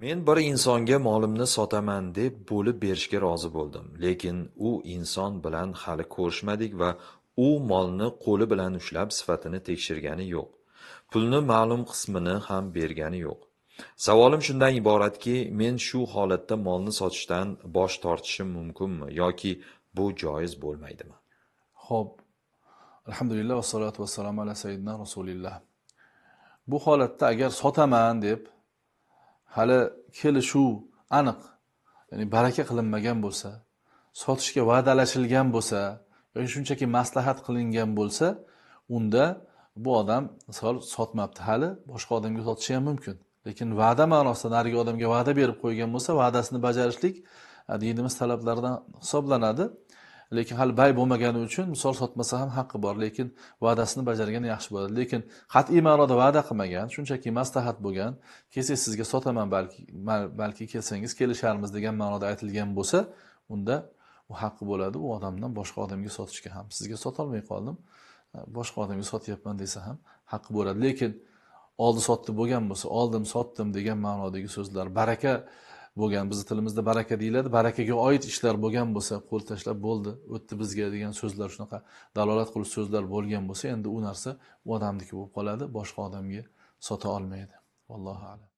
Men bir insonga molimni sotaman deb bo'lib berishga rozi bo'ldim. Lekin u inson bilan hali ko'rishmadik va u molni qo'li bilan ushlab sifatini tekshirgani yo'q. Pulni ma'lum qismini ham bergani yo'q. Savolim shundan iboratki, men shu holatda molni sotishdan bosh tortishim mumkinmi yoki bu joiz bo'lmaydimi? Xo'p. Alhamdulillah va salatu vassalamu ala sayyidina rasulillah. Bu holatda agar sotaman deb hali kelishuv aniq, ya'ni baraka qilinmagan bo'lsa, sotishga va'dalashilgan bo'lsa yoki shunchaki maslahat qilingan bo'lsa, unda bu odam misol sotmabdi hali, boshqa odamga sotishi ham mumkin. Lekin va'da ma'nosida narigi odamga va'da berib qo'ygan bo'lsa, va'dasini bajarishlik dinimiz talablaridan hisoblanadi. Lekin hali bay bo'lmagani uchun misol sotmasa ham haqqi bor, lekin va'dasini bajargan yaxshi bo'ladi. Lekin qat'iy ma'noda va'da qilmagan, shunchaki maslahat bo'lgan, kelsangiz sizga sotaman, balki kelsangiz kelisharmiz degan ma'noda aytilgan bo'lsa, unda u haqqi bo'ladi. U odamdan boshqa odamga sotishga ham, sizga sotolmay qoldim, boshqa odamga sotyapman desa ham haqqi bo'ladi. Lekin oldi sotdi bo'lgan bo'lsa, oldim sotdim degan ma'nodagi so'zlar, baraka bo'lgan, bizning tilimizda baraka deyiladi, barakaga oid ishlar bo'lgan bo'lsa, qo'l tashlab bo'ldi, o'tdi bizga degan so'zlar, shunaqa dalolat qiluvchi so'zlar bo'lgan bo'lsa, endi u narsa u odamniki bo'lib qoladi, boshqa odamga sota olmaydi. Vallohu a'lam.